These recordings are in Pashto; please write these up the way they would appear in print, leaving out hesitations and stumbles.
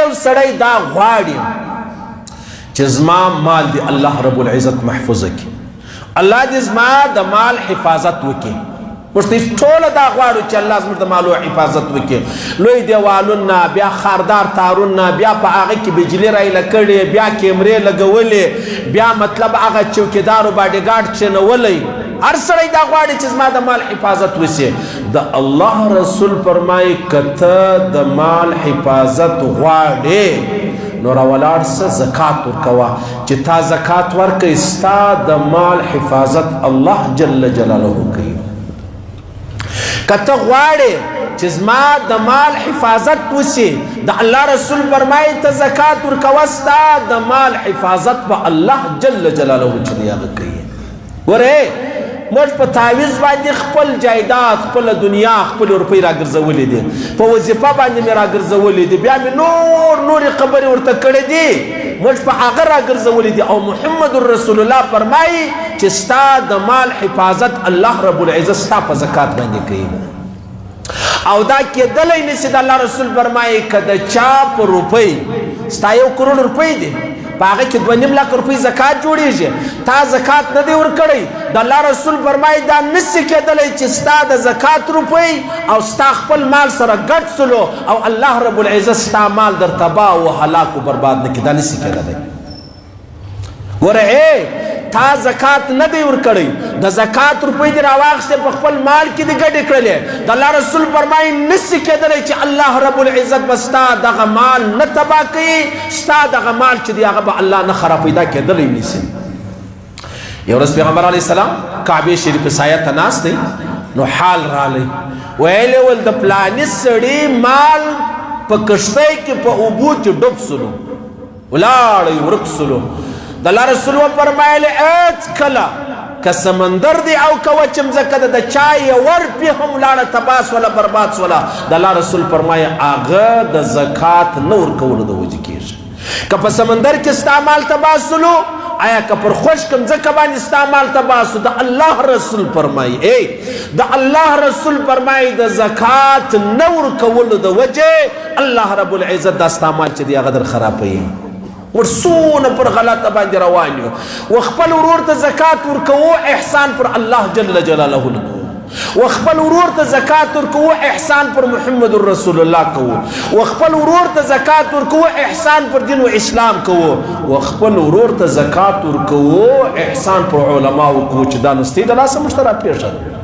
یو سړی دا غواړي چې زما مال دی الله رب العزت محفوظ کړي، الله دې زما د مال حفاظت وکړي. موږ ته ټوله دا غواړو چې الله زموږ د مالو حفاظت وکړي. لوی دیوالونه، بیا خاردار تارونه، بیا په هغه کې بجلي رایله کړې، بیا کیمرې لګولې، بیا مطلب هغه چوکیدار او باډیګارډ کښېنولی. هر سړی دا غواړي چې زما د مال حفاظت وشي. د الله رسول فرمایي که ته د مال حفاظت غواړې نو راولاړ سه زکات ورکوه، چې تا زکات ورکوي ستا د مال حفاظت الله جل جلاله کوي. که ته غواړې چې زما د مال حفاظت وشي، د الله رسول فرمایي ته زکات ورکوه، ستا د مال حفاظت به الله جل جلاله چې دی هغه کوي. ګورې موږ په تعویذ باندې خپل جایداد، خپله دنیا، خپلې روپۍ راګرځولې دي، په وظیفه باندې مې راګرځولې دي، بیا مې نور نورې خبرې ورته کړې دي، موږ په هغه راګرځولې دي. او محمد رسول الله فرمایي چې ستا د مال حفاظت الله رب العزت ستا په زکات باندې کوي. او دا کېدلی نه شي. د الله رسول فرمایي که د چا په روپۍ ستا 1 کروڑ روپۍ دي، په هغه کې 2.5 لک روپۍ زکات جوړېږي، تا زکات نه دی ورکړی، د الله رسول فرمایي دا نه شي کېدلی چې ستا د زکات روپۍ او ستا خپل مال سره ګډ سلو او الله رب العزت ستا مال در تباه او هلاک و برباد نه کړي. دا نه شي کېدلی. ګوره ای تا زکات نه دی ورکړی، د زکات روپۍ دې راواخیستې په خپل مال کې دې ګډې کړلې، د الله رسول فرمایي نه شي کېدلی چې الله رب العزت به ستا دغه مال نه تباه کوي، ستا دغه مال چې دی هغه به الله نه خرابوي. دا کېدلی نه شي. یو ورځ پیغمبر علیه السلام کعبې شریفې سایه ته ناست دی، نو حال رالی، ویلې ول د پلاني سړي مال په کښتۍ کې په اوبو کې ډوب سلو، ولاړی ورک سلو. د الله رسول وفرمایل هېڅکله که سمندر دی او که وچه مځکه ده، د چا یوه روپۍ هم ولاړه تباه سوله برباد سوله، د الله رسول فرمایي هغه د زکات نه ورکولو د وجې کېږي. که په سمندر کې ستا مال تباه سلو، آیا که پر خشک مځکه باندې ستا مال تباه سو، د الله رسول فرمایي ای د الله رسول فرمایي د زکات نه ورکولو د وجې الله رب العزت دا ستا مال چې دی هغه در خرابوي. موږ څونه پر غلطه باندې روان یو، و خپل ورور ته زکات ورکوو احسان پر الله جل جلاله لګوو، و خپل ورور ته زکات ورکوو احسان پر محمد رسول الله کوو، و خپل ورور ته زکات ورکوو احسان پر دین و اسلام کوو، و خپل ورور ته زکات ورکوو احسان پر علماو کوو چې دا نو ستې د لاسه موږ ته راپېښه ده.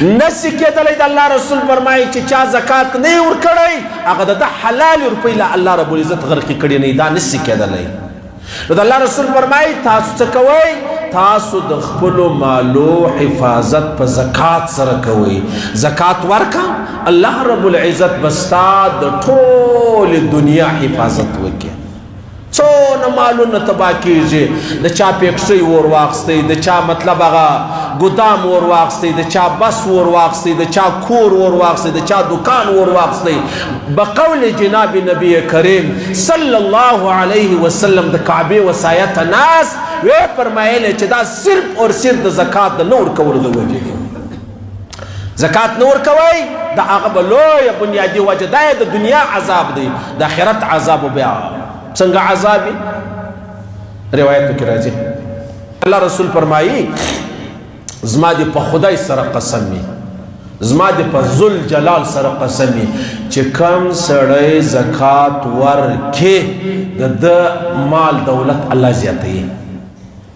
نسی کېدلی. د الله رسول فرمایي چې چا زکات نه یې ورکړی هغه د ده حلالې روپۍ له الله رب العزت غرقې کړې نه، دا نسی کېدلی. نو د الله رسول فرمایي تاسو څه کوئ؟ تاسو د خپلو مالو حفاظت په زکات سره کوئ. زکات ورکه الله رب العزت به ستا د ټولې دنیا حفاظت وکړي. څونه مالونه تباه کېږي، د چا پیکسۍ اور واخیستی، د چا مطلب هغه ګودام اور واخیستی، د چا بس اور واخیستی، د چا کور اور واخیستی، د چا دکان اور واخیستی. بقول جناب نبی کریم صلی الله علیه وسلم د کعبې وسایه ته ناست ویې فرمایلې چې دا صرف اور صرف د زکات د نه ورکولو د وجې دی. زکات نه ورکوئ د هغه به لویه بنیادي وجه دا د دنیا عذاب دی، د آخرت عذاب بیا څنګه عذاب وي؟ روایتو کې راځي الله رسول فرمایي زما دې په خدای سره قسم وي، زما دې په ذل جلال سره قسم وي چې کم سړی زکات ورکې د ده مال دولت الله زیاتوي.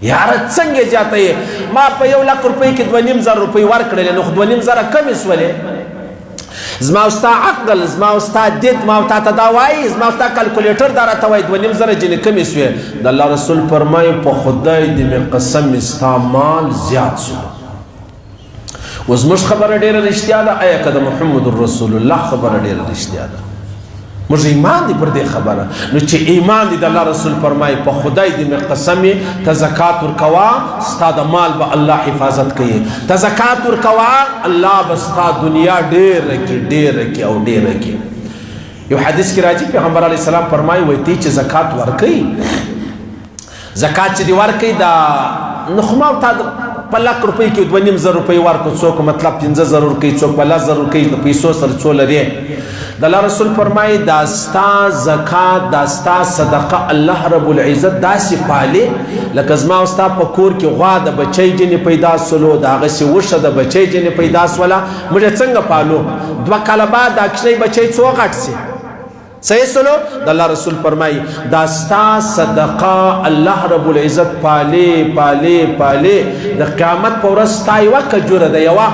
یاره څنګه زیاتوي؟ ما په 1 لک روپۍ کې 2,500 روپۍ ورکړلې، نو خو 2,500 کمې سولې. زما او ستا عقل، زما او ستا دید، ما او تا ته دا وایي، زما او ستا کلکولیټر دا راته وایي 2,500 جنې کمې سوې. د الله رسول فرمایي په خدای دې مې قسم ستا مال زیات سو. اوس زموږ خبره ډېره رښتیا ده، آیا که د محمد رسول الله خبره ډېره رښتیا ده؟ موږ ایمان دی پر دې خبره. نو چې ایمان دی، د الله رسول فرمایي په خدای دې مې قسم ته زکات ورکوه، ستا د مال به الله حفاظت کوي. ته زکات ورکوه، الله به ستا دنیا ډېره کړي، ډېره کړي او ډېره کړي. یو حدیث کې راځي پیغمبر علیه السلام فرمایي وایي تی چې زکات ورکوي، زکات چې دې ورکوي دا نو خو ما تا په لک روپۍ کې 2,500 روپۍ ورکړو، څوک مطلب 5,000 ورکوي، څوک په 10,000 ورکوي، د پیسو سره څو لرې. د الله رسول فرمایي دا ستا زکات، دا ستا صدقه الله رب العزت داسې پالي لکه زما او ستا په کور کې غوا د بچی جنې پیدا سولو، د هغسې وښه د بچی جنې پیدا سوله، موږ یې څنګه پالو؟ 2 کاله بعد دا کوچنی بچی څو غټ سي؟ صحیح سلو. د الله رسول فرمایي دا ستا صدقه الله رب العزت پالي پالي پالي، د قیامت په ورځ ستا یوه کجوره ده یوه،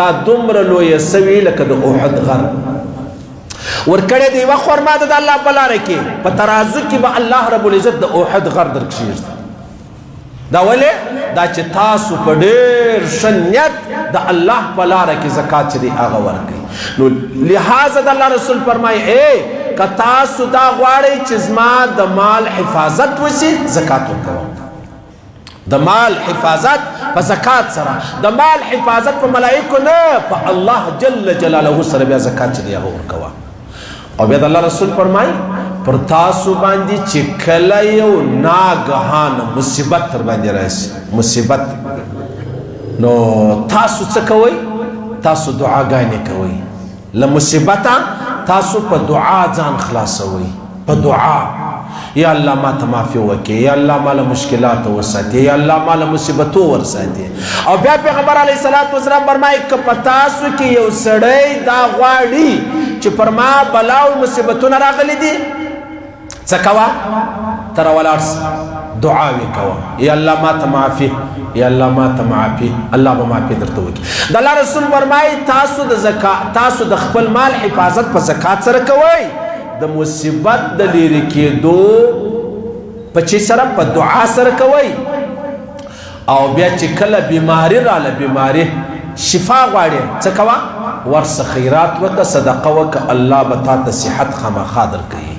دا دومره لویه سوي لکه د احد غر. ورکړی دی یوه خرما ده د الله په لاره کې، په ترازو کې به الله رب العزت د احد غر درکښېږدي. دا ولې؟ دا چې تاسو په ډېر ښه نیت د الله په لاره کې زکات چې دی هغه ورکوي. نو لهذا د الله رسول فرمایي ای که تاسو دا غواړئ چې زما د مال حفاظت وشي، زکات ورکوه. د مال حفاظت په زکات سره، د مال حفاظت په ملائکو نه، په الله جل جلاله سره بیا زکات چې دی هغه ورکوه. او بیا د الله رسول فرمای پر تاسو باندې چې کله یو ناګهانه مصیبت تر باندې راشي، مصیبت، نو تاسو څه کوئ؟ تاسو دعاګانې کوئ. له مصیبته تاسو په دعا ځان خلاصوئ، په دعا: یا الله ما ته معافي وکړي، یا الله ما له مشکلاتو وساتي، یا الله ما له مصیبتو ورساتي. او بیا پیغمبر علیه الصلاة والسلام فرمایي که په تاسو کې یو سړی دا غواړي چې پر ما بلا او مصیبتونه راغلي دي، څه کوه؟ ته راولاړ سه، دعا وکوه: یا الله ما ته معافي، یا الله ما ته معافي. الله به معافي درته وکړي. د الله رسول فرمایي تاسو د زکات، تاسو د خپل مال حفاظت په زکات سره کوئ، د مصیبت د لیرې کېدو په چې سره په دعا سره کوئ. او بیا چې کله بیماری راله، بیماری، شفا غواړي، څه کوه؟ ورسه خیرات وکړه، صدقه وکړه، الله به تا ته صحت خامخا درکوي،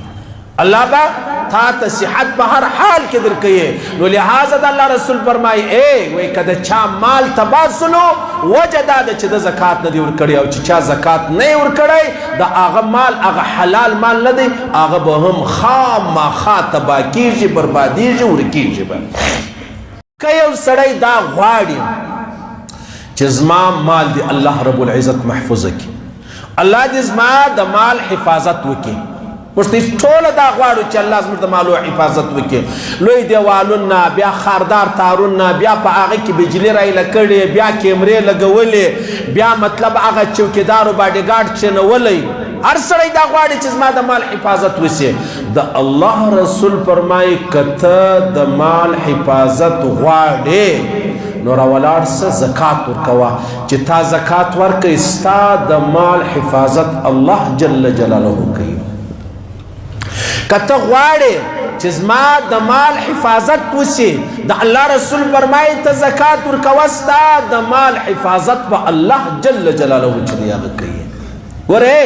الله به تا ته صحت په هر حال کې درکوي. نو لهذا د الله رسول فرمایي ای وای که د چا مال تباه سلو، وجه دا ده چې د زکات نه دی ورکړی، او چې چا زکات نه ورکړی، د هغه مال هغه حلال مال نه دی، هغه به هم خامخا تباه کیږي، بربادیږي، ورکیږي به. که یو سړی دا غواړي چې زما مال دی الله رب العزت محفوظ کړي، الله دې زما د مال حفاظت وکړي، موږ ته ټوله دا غواړو چې الله زموږ د مالو حفاظت وکړي، لوی دیوالونه، بیا خاردار تارونه، بیا په هغه کې بجلي رایله کړې، بیا کیمرې لګولې، بیا مطلب هغه چوکیدارو باډیګارډ کښېنولی، هر سړی دا غواړي چې زما د مال حفاظت وشي. د الله رسول فرمایي که ته د مال حفاظت غواړې، نو راولاړ سه، زکات ورکوه. چې تا زکات ورکوي، ستا د مال حفاظت الله جل جلاله کوي. که ته غواړې چې زما د مال حفاظت وشي، د الله رسول فرمایي ته زکات ورکوه، ستا د مال حفاظت به الله جل جلاله چې دی هغه کوي. ګوره،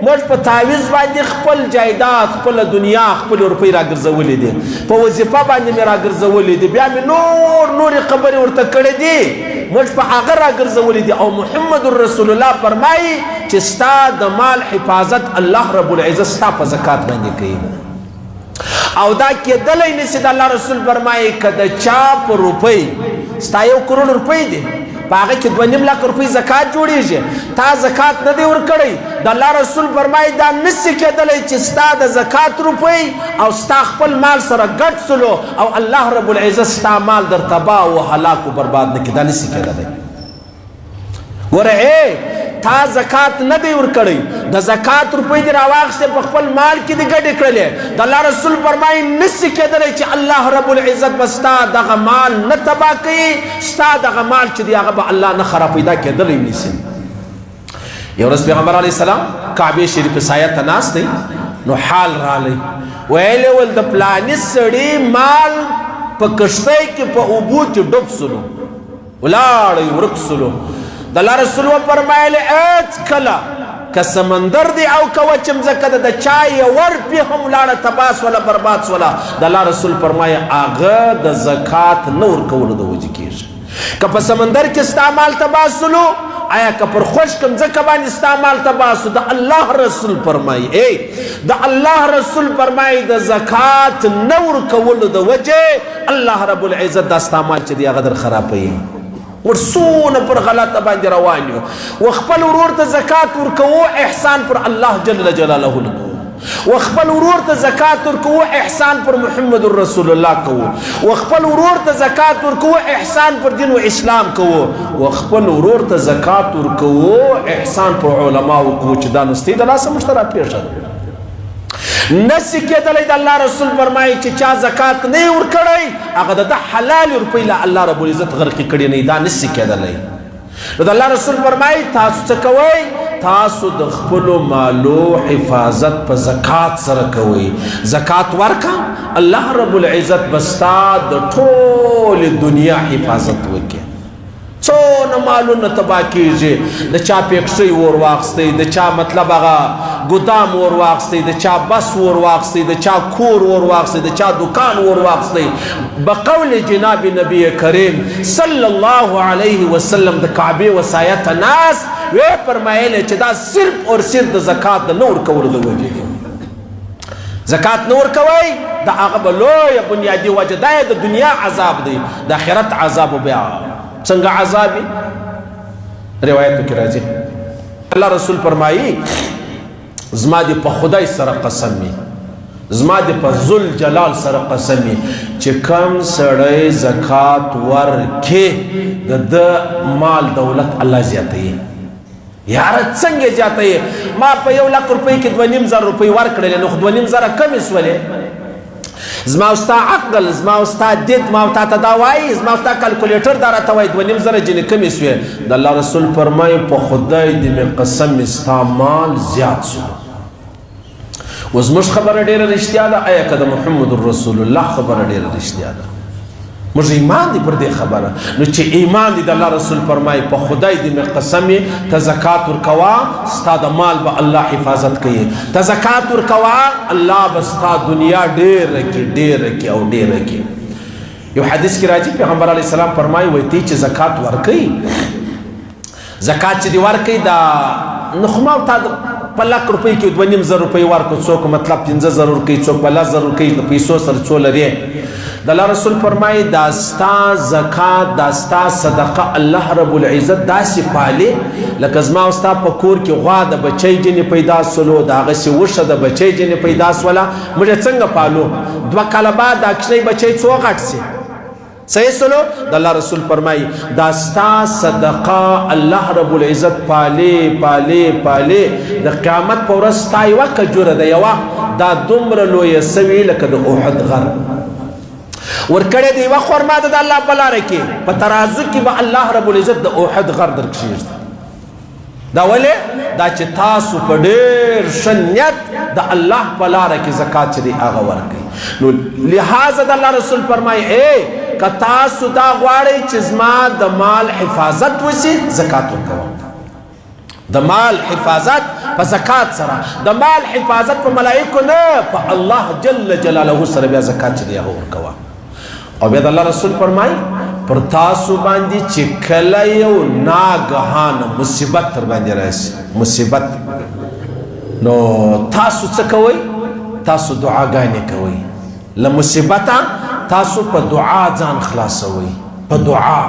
موږ په تعویذ باندې خپل جایداد، خپله دنیا، خپلې روپۍ راګرځولې دي، په وظیفه باندې مې راګرځولې دي، بیا مې نور نورې خبرې ورته کړې دي، موږ په هغه راګرځولې دي. او محمد رسول الله فرمایي چې ستا د مال حفاظت الله رب العزت ستا په زکات باندې کوي. او دا کېدلی نشي، د الله رسول فرمایي که د چا په روپۍ، ستا 1 کروڑ روپۍ دي، په هغه کې 2.5 لک روپۍ زکات جوړیږي، تا زکات نه دی ورکړی، د الله رسول فرمایي دا نشي کېدلی چې ستا د زکات روپۍ او ستا خپل مال سره ګډ سلو او الله رب العزت ستا مال در تباه او هلاک او برباد نه کړي. دا نشي کېدلی. ګوره ای، تا زکات نه دی ورکړی، د زکات روپۍ دې راواخیستې، په خپل مال کې دې ګډې کړلې، د الله رسول فرمایي نسي کېدلی چې الله رب العزت به ستا دغه مال نه تباه کوي، ستا دغه مال چې دی هغه به الله نه خرابوي. دا کېدلی نسي. یو ورځ پیغمبر علیه السلام کعبې شریف سایه ته ناست دی، نو حال رالی، ویلې ول د پلاني سړي مال په کښتۍ کې په اوبو کې ډوب سلو، ولاړی ورک سلو. د الله رسول وفرمایل هېڅکله که سمندر دی او که وچه مځکه ده، د چا یوه روپۍ هم ولاړه، تباه سوله، برباد سوله، د الله رسول فرمایي هغه د زکات نه ورکولو د وجې کېږي. که په سمندر کې ستا مال تباه سلو، آیا که پر خشک مځکه باندې ستا مال تباه سو، د الله رسول فرمایي ای د الله رسول فرمایي د زکات نه ورکولو د وجې الله رب العزت دا ستا مال چې دی هغه در خرابوي. موږ څونه پر غلطه باندې روان یو. و خپل ورور ته زکات ورکوو، احسان پر الله جل جلاله کوو. و خپل ورور ته زکات ورکوو، احسان پر محمد رسول الله کوو. و خپل ورور ته زکات ورکوو، احسان پر دین و اسلام کوو. و خپل ورور ته زکات ورکوو، احسان پر علماو کوو چې دا نو ستې د لاسه موږ ته راپېښه ده. نسی کېدلی. د الله رسول فرمایي چې چا زکات نه یې ورکړی، هغه د ده حلالې روپۍ له الله رب العزت غرقې کړې نه، دا نسی کېدلی. نو د الله رسول فرمایي تاسو څه کوئ؟ تاسو د خپلو مالو حفاظت په زکات سره کوئ. زکات ورکه، الله رب العزت به ستا د ټولې دنیا حفاظت وکړي. څونه مالونه تباه کېږي، د چا پیکسۍ اور واخیستی، د چا مطلب هغه ګودام اور واخیستی، د چا بس اور واخیستی، د چا کور اور واخیستی، د چا دکان اور واخیستی. بقول جناب نبی کریم صلی الله علیه وسلم د کعبې وسایه ته ناست ویې فرمایلې چې دا صرف اور صرف د زکات د نه ورکولو د وجې دی. زکات نه ورکوئ، د هغه به لویه بنیادي وجه دا د دنیا عذاب دی، د آخرت عذاب بیا څنګه عذاب؟ روایتو کې راځي، الله رسول فرمایي زما دې په خدای سره قسم وي، زما دې په ذل جلال سره قسم وي چې کم سړی زکات ورکې، د ده مال دولت الله زیاتوي. یاره څنګه زیاتوي؟ ما په 1 لک روپۍ کې 2,500 روپۍ ورکړلې، نو خو 2,500 کمې سولې. زما او ستا عقل، زما او ستا دید، ما او تا ته دا وایي، زما او ستا کلکولیټر دا راته وایي 2,500 جنې کمې سوې. د الله رسول فرمایي په خدای دې مې قسم، ستا مال زیات سو. اوس زموږ خبره ډېره رښتیا ده، آیا که د محمد رسول الله خبره ډېره رښتیا ده؟ موږ ایمان دی پر دې خبره. نو چې ایمان دی، د الله رسول فرمایي په خدای دې مې قسم، ته زکات ورکوا، ستا د مال به الله حفاظت کوي. ته زکات ورکوا، الله به ستا دنیا ډېره کړي، ډېره کړي او ډېره کړي. یو حدیث کې راځي، پیغمبر علیه السلام فرمایي وایي تی چې زکات ورکوي، زکات چې دی ورکوي، دا نو خو ما او تا په لک روپۍ کې 2,500 روپۍ ورکړو، څوک مطلب 5,000 ورکوي، څوک په 10,000 ورکوي، د پیسو سره څو لري. د الله رسول فرمایي دا ستا زکات، دا ستا صدقه الله رب العزت داسې پالي لکه زما او ستا په کور کې غوا د بچی جنې پیدا سولو، د هغسې وښه د بچی جنې پیدا سوله، موږ یې څنګه پالو؟ 2 کاله بعد دا کوچنی بچی څو غټ سي، صحیح سلو. د الله رسول فرمایي دا ستا صدقه الله رب العزت پالي پالي پالي، د قیامت په ورځ ستا یوه کجوره ده، یوه دا دومره لویه سوي لکه د احد غر. ورکړی دی یوه خرما ده د الله په لاره کې، په ترازو کې به الله رب العزت د احد غر درکښېږدي. دا ولې؟ دا چې تاسو په ډېر ښه نیت د الله په لاره کې زکات چې دی هغه ورکوي. نو لهذا د الله رسول فرمایي ای که تاسو دا غواړئ چې زما د مال حفاظت وشي، زکات ورکوه. د مال حفاظت په زکات سره، د مال حفاظت په ملائکو نه، په الله جل جلاله سره بیا زکات چې دی هغه ورکوه. او بیا د الله رسول فرمای پر تاسو باندې چې کله یو ناګهانه مصیبت تر باندې راشي، مصیبت، نو تاسو څه کوئ؟ تاسو دعاګانې کوئ. له مصیبته تاسو په دعا ځان خلاصوئ، په دعا،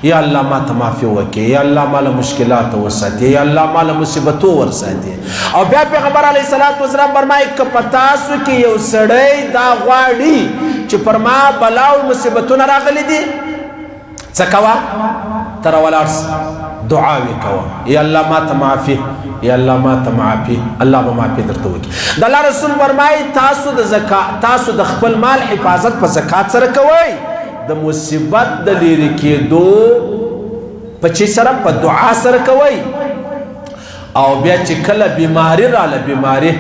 یا الله ما ته معافي وکړي، یا الله ما له مشکلاتو وساتي، یا الله ما له مصیبتو ورساتي. او بیا پیغمبر علیه الصلاة والسلام فرمایي که په تاسو کې یو سړی دا غواړي چې پر ما بلا او مصیبتونه راغلي دي، څه کوه؟ ته راولاړ سه، دعاوې کوه، یا الله ما ته معافي، یا الله ما ته معافي، الله به معافي درته وکړي. د الله رسول فرمایي تاسو د زکات، تاسو د خپل مال حفاظت په زکات سره کوئ، د مصیبت د لیرې کېدو په چی سره؟ په دعا سره کوئ. او بیا چې کله بیماری راله، بیماری،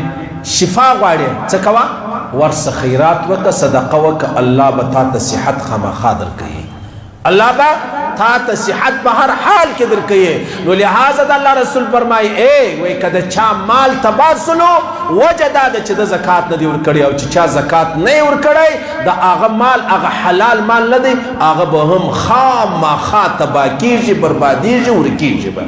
شفا غواړې، څه کوه؟ ورسه خیرات وکړه، صدقه وکړه، الله به تا ته صحت خامخا درکوي، الله به تا ته صحت په هر حال کې درکوي. نو لهذا د الله رسول فرمایي ای وای که د چا مال تباه سلو، وجه دا ده چې د زکات نه دی ورکړی، او چې چا زکات نه ورکړی، د هغه مال هغه حلال مال نه دی، هغه به هم خامخا تباه کېږي، بربادېږي، ورکېږي به.